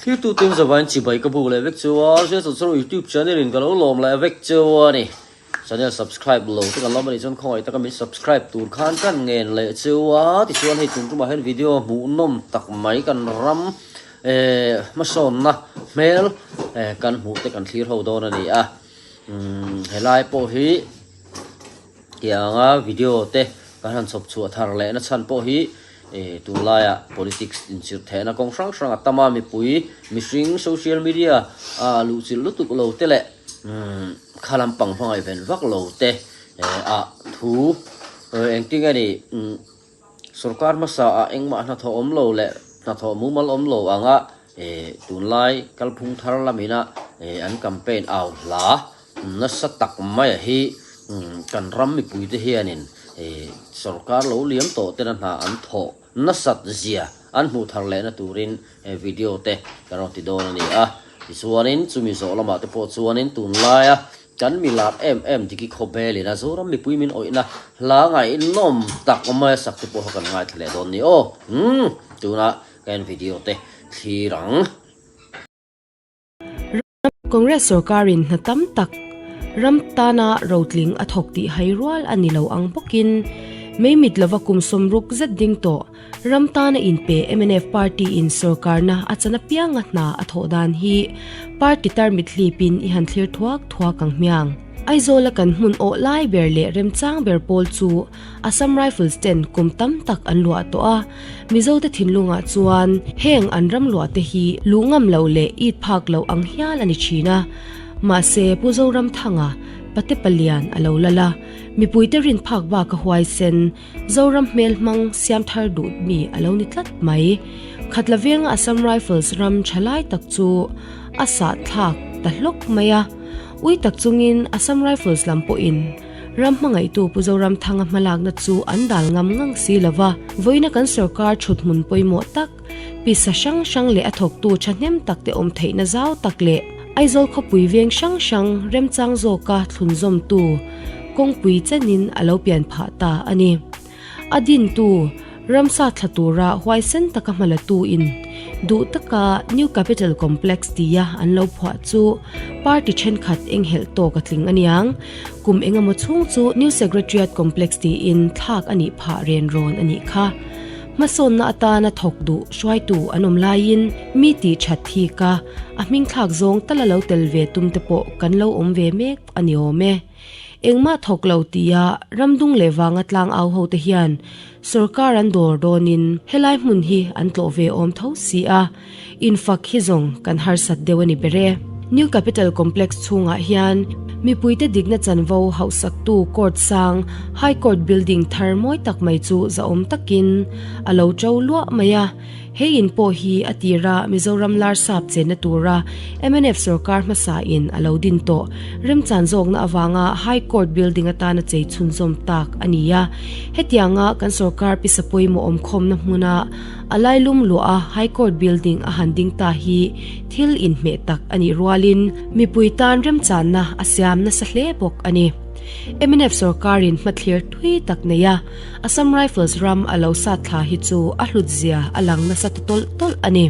Thirtu tin zavain chibai ka buk leh vek chu a, Hriat Chawlh Chawlh YouTube channel in ka lo lawm leh vek chu a ni. Channel subscribe lo te kan lawm a nih chuan khawngaih taka min subscribe tur khan kan ngen leh chu a, tichuan hei tum tumah hian video hmuhnawm tak mai kan ram eh hmasawnna hmel eh kan hmuh te kan thlir ho dawn a ni a, umm helai pawh hi Tianga video te kan han chhawp chhuah thar leh na chhan pawh hi eh tunlaiah politics inchirh thehna kawng hrang hrang a tam a, mipui mihring social media a luhchilh lutuk lo te leh umm kha lampang hmangaih ven vak lo te eh ah thu engtin nge ni umm sorkar hmasa ah engmah hnathawh awm lo leh hnathawh mumal awm lo anga eh tunlai kalphung thar lamina eh an campaign au hla. Nasa tak maia hi kan ram mipuite hianin sorkar lo liam tawh tena hna an thawh nasat zia an hmuh thar lehna turin video te kan rawn ti dawn a ni a. Tichuanin chumi zawh lamah te pawh chuanin tunlaia kan mi lar em em Diki Khawbelin a Zoram mipui min awihna hla ngaihnawm tak maia sak te pawh kha kan ngaithla leh dawn ni aw. Umm tuna ka en video te thlir ang. Congress sorkarin hna tam tak ram tana rotling a thawk tih hai rual a ni lo ang bawkin mei mit lova kum sawmruk zet ding tawh ram tana inpe mnf party in sorkarna a chan apianga hna a thawh dan hi party tarmit hlipin i han thlir thuak thuak ang hmiang. Aizawla kan hmun awh lai ber leh remchang ber pawl chu Assam Rifles ten kum tam tak an luah tawh a, Mizote thinlungah chuan heng an ram luah te hi luh ngam loh leh it phak loh ang hial a ni thin a. Mahse, Pu Zoramthanga, Pate Palian a lo lal a, mipuite rin phak bak a huaisen, Zoram hmel hmang siam thar duh mi a lo ni tlat mai. Khatla venga Assam Rifles ram tha lai tak chu a sah thlak ta hlawk mai a, ui tak chungin Assam Rifles lam pawhin Ram hmangaihtu Pu Zoramthanga hmalakna chu an dal ngam ngang si lo va, vawiina kan sorkar thut hmun pawimawh tak, pisa hrang hrang leh a thawktu thahnem tak te awm theihna zau tak leh Aizawl khawpui veng hrang hrang remchang zawka thlunzawmtu kawngpui chenin a lo pian phah ta a ni. A dintu, ramsa thla tura huaisen taka hmalatu in duh taka New Capital Complex tia an lo phuah chu party thenkhat enghelh tawk a tling aniang. Kum engemaw chhung chu New Secretariat Complex tiin thlak a nih phah ren rawn a nih kha. Hmasawnna atana thawk duh hruaitu an awm laiin mi tih that thik a, a hming thlak zawng tala lo tel ve tum te pawh kan lo awm ve mek a ni awm e. Engmah thawk lo tia ramdung leh vanga tlang au ho te hian sorkar an dawr dawnin helai hmun hi an tlawh ve awm tho si a, infak hi zawng kan harsat deuh a ni ber e. New Capital Complex chhungah hian mipuite dikna chanvo hauhsaktu court sang High Court building thar mawi tak mai chu zahawm takin a lo to luah mai a. He in pawh hi a tira Mizoram Larsap chenna tura mnf sorkar hmasa in a lo din tawh remchan zawkna avanga High Court building atana chei chhunzawm tak a ni a. Hetianga kan sorkar pisa pawimawh awmkhawmna hmuna a lailum luah a High Court building a han ding ta hi thil inhmeh tak a nih rualin mipui tan remchanna a siam nasa hle bawk a ni. Mnf sorkarin hmathlir thui tak nei a. Assam Rifles ram a lo sat thla hi chu a hlut zia a lang nasa ta tawlh tawlh a ni.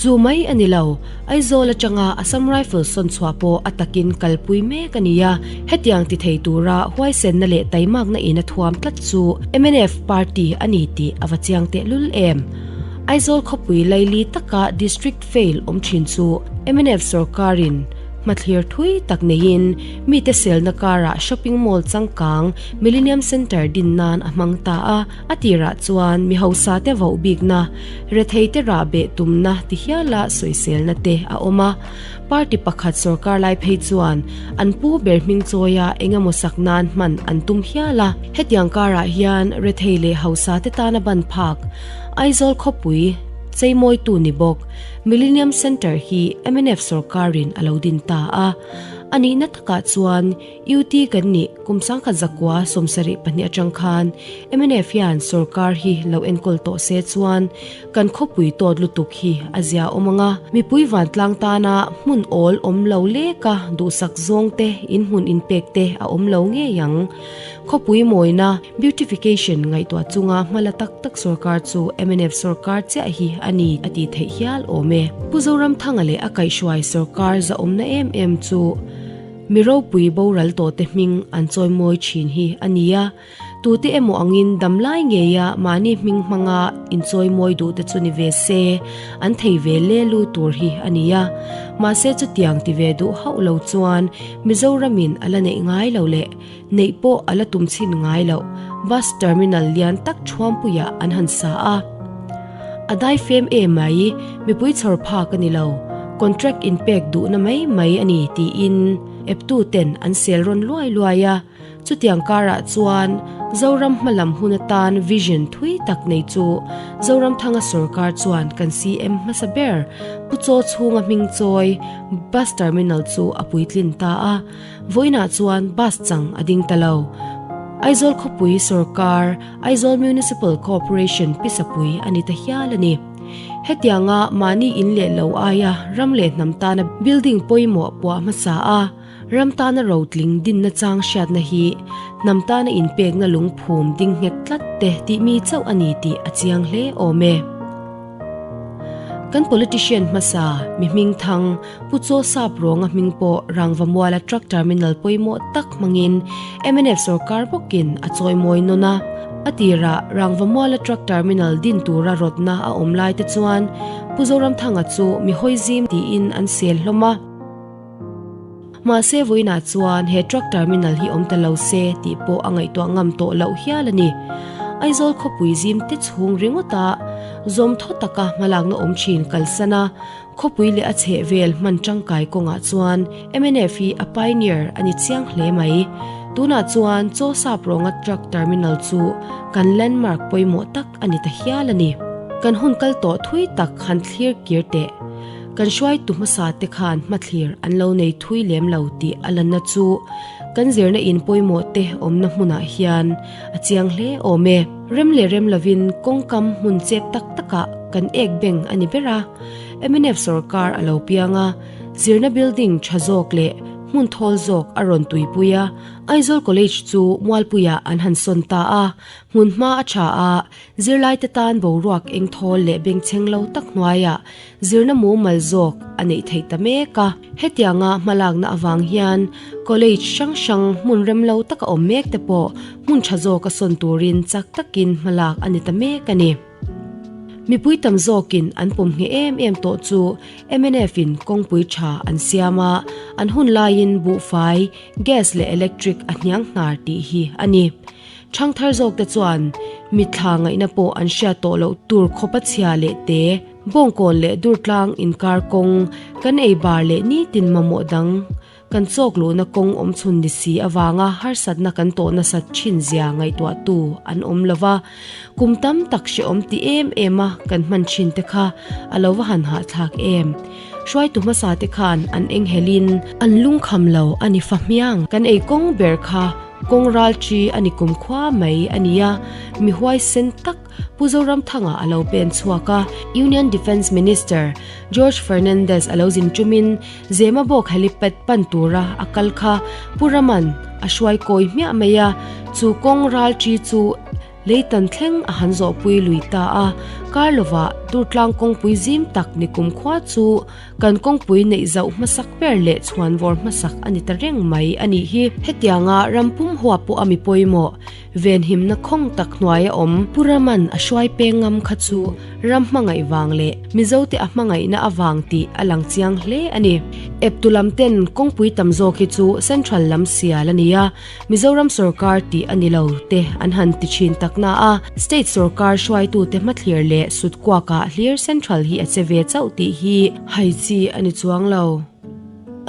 Chu mai a ni lo, Aizawl atanga Assam Rifles sawn chhuah pawh a takin kalpui mek a ni a, hetiang ti thei tura huaisenna leh taimakna in a thuam tlat chu mnf party a ni tih a va chiang tehlul em. Aizawl khawpui laili taka District fail awm thin chu mnf sorkarin hmathlir thui tak neiin mite selna karah shopping mall changkang Millennium Centre din nan a hmang ta a, a tirah chuan mi hausa te voh bikna, rethei te rah beh tumna ti hiala sawiselna te a awm a. Party pakhat sorkar lai phei chuan an pu ber hming chawia engemaw sak nan hman an tum hial a. Hetiang karah hian rethei leh hausa te tana ban phak Aizawl khawpui cheimawitu ni bawk Millennium Centre hi mnf sorkarin a lo din ta a. A nihna takah chuan UT kan nih kum 1972 atang khan mnf hian sorkar hi lo enkawl tawh se chuan kan khawpui tawt lutuk hi a zia awm ang a, mipui vantlang tana hmun awl awm lo leka duhsak zawng te inhmun inpek te a awm lo ngei ang. Khawpui mawina, beautification, ngaihtuah chunga hmala tak tak sorkar chu mnf sorkar chiah hi a ni a tih theih hial awm e. Pu Zoramthanga leh a kaihhruai sorkar zahawmna em em chu mi ropui boral tawhte hming an chawimawi thin hi a ni a. Tute emaw angin damlai ngeia mahni hming hmanga inchawimawi duhte chu ni ve se, an thei ve le lu tur hi a ni a. Mahse chutiang ti ve duh hauh lo chuan Mizoramin a la neih ngai lo leh neih pawh a la tum chhin ngai loh bus terminal lian tak Thuampuiah an han sa a. A dai fem em mai, mipui chhawr phak a ni lo, contract inpek duhna mai mai a ni tiin eptu ten an sel rawn luai luai a. Chutiang karah chuan Zoram hmalam hun atan vision thui tak nei chu Zoramthanga sorkar chuan kan CM hmasa ber Pu Chaw chhunga hming chawi Bus Terminal chu a puitlin ta a, vawiinah chuan bus chang a ding ta lo. Aizawl khawpui sorkar Aizawl Municipal Corporation pisapui a ni ta hial a ni. Hetianga mahni in leh lo aia ram leh hnam tana building pawimawh puah hmasa a, Ram tana rotling dinna chang hriatna hi hnam tana inpekna lungphum ding nghet tlat te tih mi chauh a ni tih a chiang hle awm e. Kan politician hmasa, mi hming thang, Pu Chaw Sap Rawnga hming pawh Rangvamuala Truck Terminal pawimawh tak hmangin mnf sorkar bawkin a chawimawi nawn a. A tirah Rangvamuala Truck Terminal din tura rawtna a awm lai te chuan Pu Zoramthanga chu mi hawizim tiin an sel hlawm a. Mahse vawiinah chuan he truck terminal hi awm ta lo se tih pawh a ngaihtuah ngam tawh loh hial a ni. Aizawl khawpui zim te chhung ringawta zawm thaw taka hmalakna awm thin kalsan a, khawpui leh a chheh vel hman tangkai kawngah chuan mnf hi a pioneer a ni chiang hle mai. Tunah chuan Chaw Sap Rawnga truck terminal chu kan landmark pawimawh tak a ni ta hial a ni. Kan hun kal tawh thui tak han thlir kir teh. Kan hruaitu hmasa te khan hmathlir an lo nei thui lem lo tih a lanna chu kan zirna in pawimawh te awmna hmunah hian a chiang hle awm e. Rem leh rem lovin kawngkam hmun chep tak takah kan ek beng a ni ber a, mnf sorkar a lo piang a, zirna building tha zawk leh hmun thawl zawk a rawn tuipui a, Aizawl College chu Mualpuiah an han sawn ta a, hmun hma a tha a, Zirlaite tan boruak engthawl leh bengchheng lo tak hnuaiah zirna mumal zawk a neih theih ta mek a. Hetianga hmalakna avang hian college hrang hrang hmun rem lo taka awm mek te pawh hmun tha zawka sawn turin chak takin hmalak a ni ta mek a ni. Mipui tam zawkin an pawm ngheh em em tawh chu mnf in kawngpui tha an siam a, an hun laiin buhfai, gas leh electric a hniang hnar tih hi a ni. Thangthar zawkte chuan mitthla ngaihna pawh an hriat tawh loh tur khawpa chhia leh te, bawngkawn leh durtlang inkar kawng, kan ei bar leh nitin mamawh dang kan chawk luhna kawng awm chhun ni si avanga harsatna kan tawh nasat thin zia ngaihtuahtu an awm lo va, kum tam tak hrehawm ti em em a kan hman thin te kha a lo va han hahthlak em. Hruaitu hmasa te khan an enghelin an lungkham lo a ni fa hmiang. Kan ei kawng ber kha Kawng ral chi a ni kumkhua mai a ni a, mi huaisen tak Pu Zoramthanga a lo pen chhuak a. Union Defence Minister George Fernandez a lo zin ṭumin Zemabawk helipad pan tura a kal kha Pu Raman a hruai kawi hmiah mai a, chu kawng ral chi chu Leitan thleng a han zawhpui lui ta a, kar lovah Durtlang kawngpui zim tak ni kumkhua chu kan kawngpui neih zauh hmasak ber leh chhuanvawr hmasak a ni ta reng mai a nih hi. Hetianga ram pum huap pawh a mi pawimawh, venhimna khawng tak hnuaia awm Pu Raman a hruai peng ngam kha chu ram hmangaih vang leh Mizote a hmangaihna avang tih a lang chiang hle a ni. Eptu lam ten kawngpui tam zawk hi chu Central lam sial a ni a, Mizoram sorkar tih a ni lo te an han ti thin tak na a, state sorkar hruaitute hmathlir leh sutkuakah hlir central hi a che ve chauh tih hi hai chi a ni chuang lo.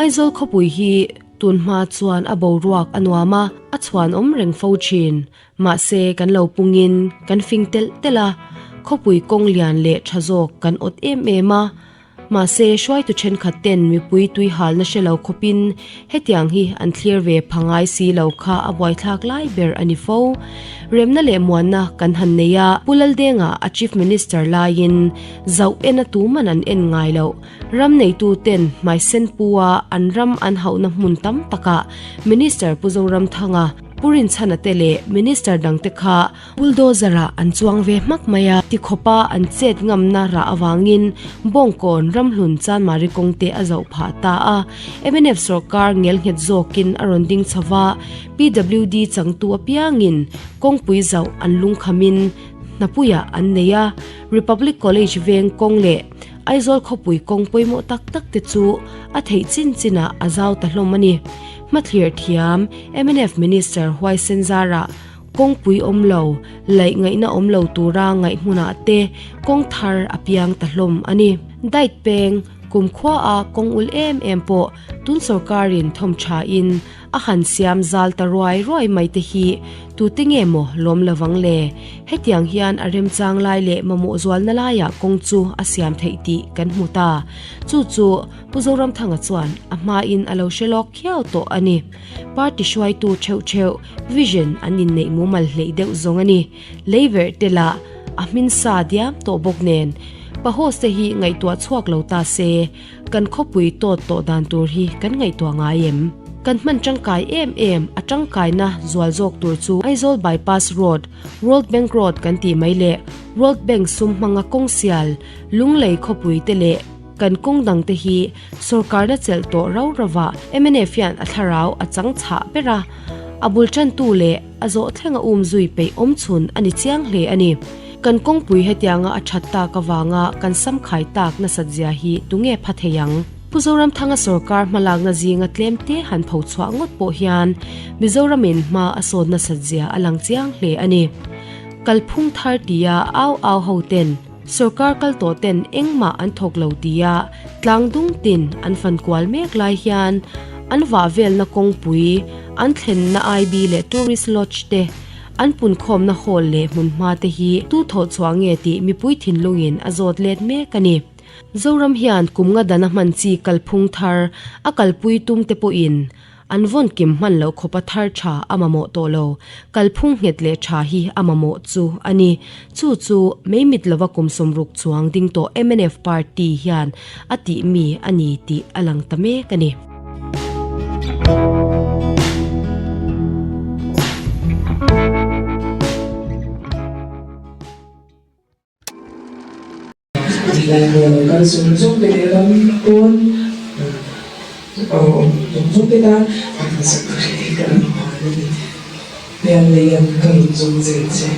Aizawl khawpui hi tun hma chuan a boruak a nuam a, a chhuan awm reng fo thin. Mahse kan lo pungin kan fing telh telh a, khawpui kawng lian leh tha zawk kan awt em em a. Mahse, hruaitu thenkhat ten mipui tui halna hre lo khawpin hetiang hi an thlir ve pha ngai si lo kha a buaithlak lai ber a ni fo. Remna leh muanna kan han nei a, Pu Laldenga a Chief Minister laiin zauh ena tuman an en ngai loh. Ram neitu ten hmaisen pu a an ram an hauhna hmun tam takah Minister Pu Zoramthanga, Pu Rinchhana te leh Minister dangte kha Bulldozer ah an chuang ve hmak mai a, tikhawpa an chet ngamna rah avangin Bawngkawn ramhlun Chanmari kawng te a zoh phah ta a. Mnf sawrkar ngelnghet zawkin a rawn ding chho va, PWD changtu apiangin kawngpui zauh an lungkhamin hnapuiah an nei a, Republic College veng kawng leh Aizawl khawpui kawng pawimawh tak tak te chu a theih chin chinah a zau ta hlawm a ni. Hmathlir thiam mnf Minister Huaisen Zarah Kawngpui awm lo, laih ngaihna awm lo tura ngaih hmunah te kawng thar a piang ta hlawm a ni. Diet peng, kumkhua a kawng ul em em pawh tun sorkarin thawm tha in a han siam zal ta ruai ruai mai te hi tute nge maw lawm lovang le? Hetiang hian a remchang lai leh mamawh zualna laiah kawng chu a siam theih tih kan hmu ta. Chu chu Pu Zoramthanga chuan a hmain a lo hre lawk khiau tawh a ni. Party hruaitu theuh theuh vision an inneih mumal hleih deuh zawng a ni. Lei verh te lah a hmin sa diam tawh bawk nen Pahoss te hi ngaihtuah chhuak lo ta se kan khawpui tawt tawh dan tur hi kan ngaihtuah ngai em? Kan hman tangkai em em a tangkaina zual zawk tur chu Aizawl Bypass Road, World Bank Road kan tih mai leh World Bank sum hmanga kawng sial Lunglei khawpui te leh Kan kawng dangte hi sorkarna chelh tawh rau rovah mnf hian a thlarau a chang chhah ber a, a bul tantu leh a zawh thlenga um zui peih awm chhun a ni chiang hle a ni. Kan kawngpui hetianga a that tak avanga kan sam khai tak nasat zia hi tunge pha thei ang? Pu Zoramthanga sorkar hmalakna zinga tlemte han pho chhuah ngawt pawh hian Mizoramin hma a sawn nasat zia a lang chiang hle a ni. Kalphung thar tia au au ho ten Sorkar kal tawh ten engmah an thawk lo tia tlang dung tin an fan kual mek lai hian an vah velna kawngpui, an thlenna IB leh Tourist Lodge te, an punkhawmna hall leh hmunhma te hi tu thawh chhuah nge tih mipui thinlungin a zawt let mek a ni. Zoram hian kum nga dana hman chi kalphung thar a kalpui tum te pawhin An vawn kim hman loh khawpa thar tha a mamawh tawh lo, kalphung nghet leh tha hi a mamawh chu a ni. Chu chu mei mit lova kum 60 chuang ding tawh mnf party hian a tih mi a ni tih a lang ta mek a ni. Zilai kal zawng zawng te leh ram pawn awm zawng zawng te tan a hmasak ka hre thei ka rawn nghal a ni. Pian lei ang ka rawn zawng zel che.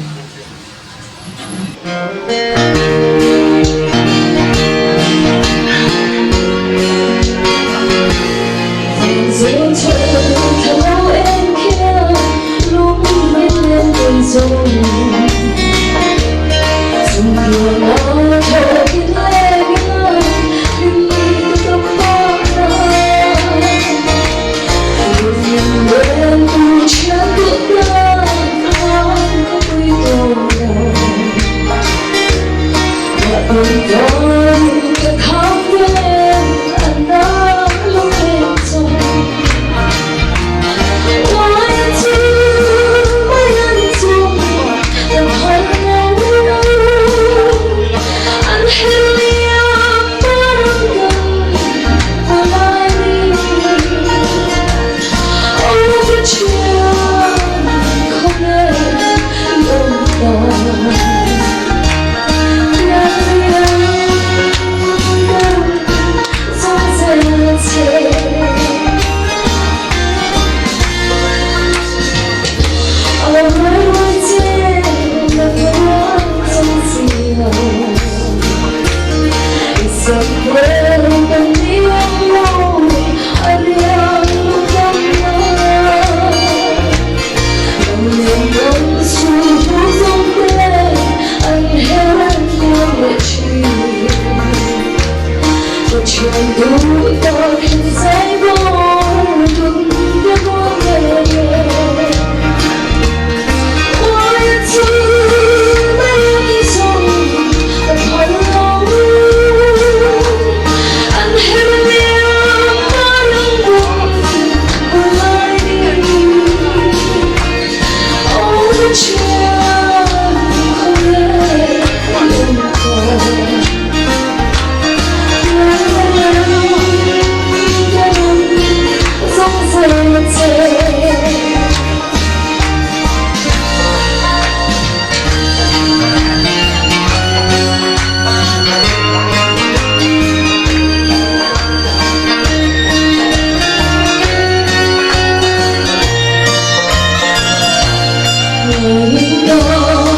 Ngaihna.